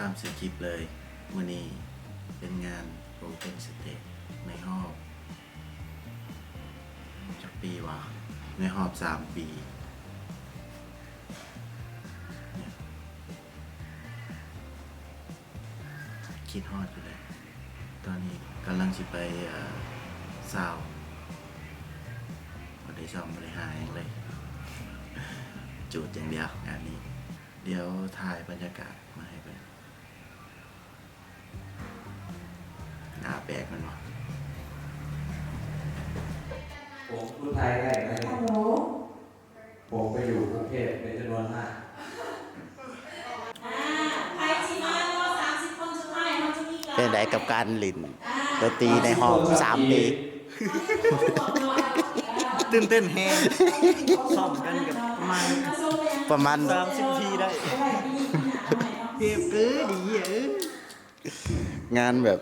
ຕາມສະຄຣິບເລີຍ. ມື້ນີ້ເປັນງານ Open Stage ໃນຮອບ ຈັກປີວະ? ໃນຮອບສາມປີ. ຄິດຮອດຢູ່ເດ້. ຕອນນີ້ກຳລັງຊິໄປ ເອີ ຊາວ ບໍ່ໄດ້ຊ້ອມ ບໍ່ໄດ້ຫາຫຍັງເລີຍ. ຈູດຢ່າງດຽວງານນີ້. ດຽວຖ່າຍບັນຍາກາດມາໃຫ້ເບິ່ງ. ໜ້າແປກແມ່ນບໍ່? ຜົມຜູ້ໄທໄດ້ໄໝ? ຮັລໂຫຼ ຜົມໄປຢູ່ກຸງເທບເປັນຈຳນວນມາກ. ອ່າ ໃຜຊິມາເນາະ ສາມສິບຄົນສຸດທ້າຍ ເຮົາຈະມີການ ເປັນໃດກັບການຫຼິ້ນດົນຕີໃນຮອບສາມປີ? ຕື່ນເຕັ້ນແຮງ. ຊ້ອມກັນກັບປະມານ ປະມານສາມສິບນາທີໄດ້. ເພບເກີນດີເອີຍ. ງານແບບ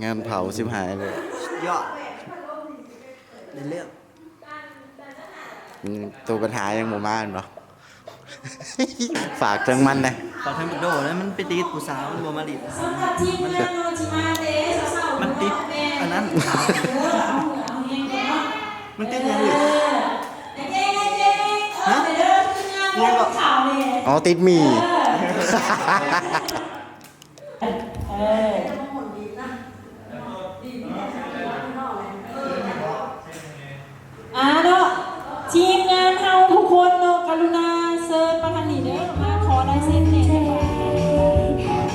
ງານເຜົາຊິບຫາຍເລີຍ. ຍອດ ໃນເລື່ອງ ອືມ ໂຕບັນຫາຍັງບໍ່ມາແມ່ນບໍ່? ຝາກເຖິງມັນແດ່. ຝາກເຖິງບັກໂດນະ ມັນໄປຕິດຜູ້ສາວ ມັນບໍ່ມາຫຼິ້ນ. ມັນແບບ ມັນຕິດອັນນັ້ນ. ມັນຕິດຫຍັງອີກ? ຮະ? ອີຫຍັງເກາະ? ອໍ ຕິດໝີ່. ເອີ ອ່າເນາະ ທີມງານເຮົາທຸກຄົນເນາະ ກະລຸນາເຊີນມາທາງນີ້ເດີ ມາຂໍລາຍເຊັນແດ່.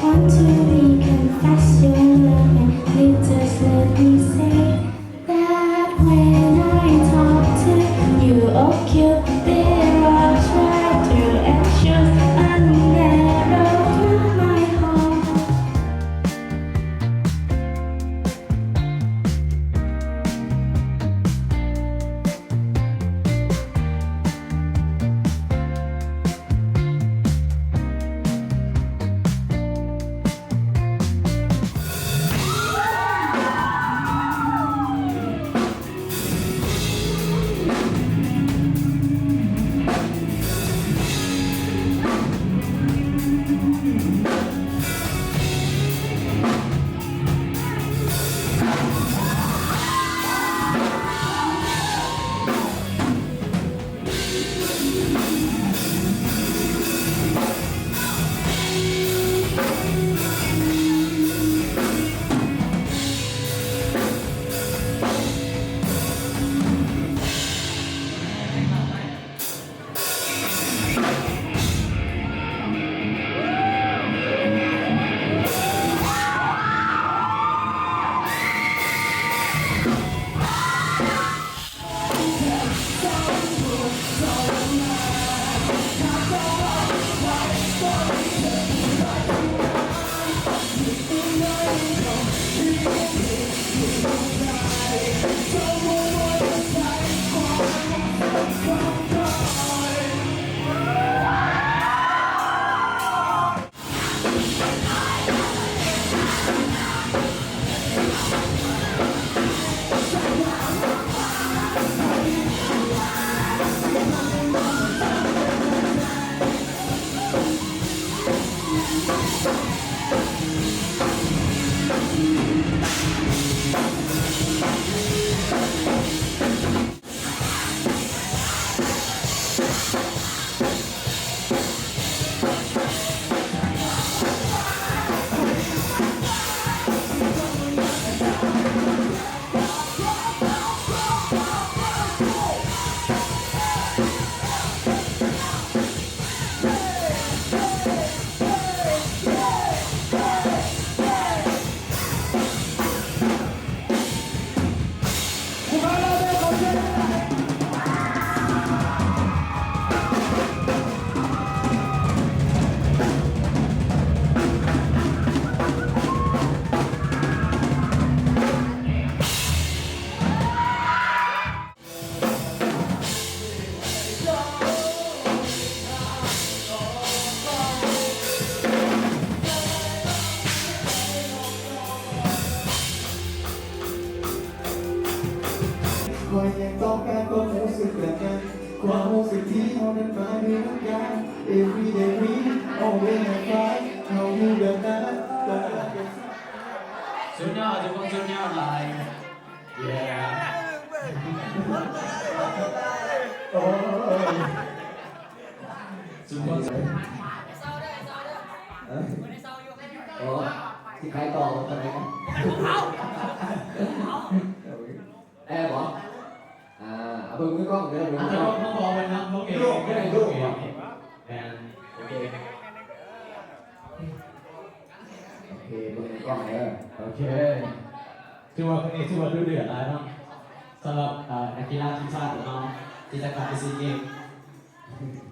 Want to be confess your love and you just let me say that when I talk to you, oh Cupid, I try to anxious and narrow to my heart. ສຸດຍອດ ທຸກຄົນສຸດຍອດຫຼາຍ ເຢ້ ໂອ້ຍ ສຸດຍອດ ເອີ ໂອ້ ຊິຂາຍຕໍ່ເທົ່າໃດນະ? ແອບໍ່? ອ່າ ເອົາເບິ່ງມືກ້ອງເດີ ເບິ່ງມືກ້ອງ ເຂົາບອກເພິ່ນນຳ ໂອເຄ ລູກ ໂອເຄ ລູກ ແມ່ນ ໂອເຄ ໂອເຄ ເບິ່ງມືກ້ອງເດີ ໂອເຄ ຖືວ່າມື້ນີ້ຖືວ່າດຸເດືອດຫຼາຍເນາະ ສຳລັບ ອ່າ ນັກກິລາທີມຊາດຂອງເຮົາ ທີ່ຈະໄປຊີເກມ.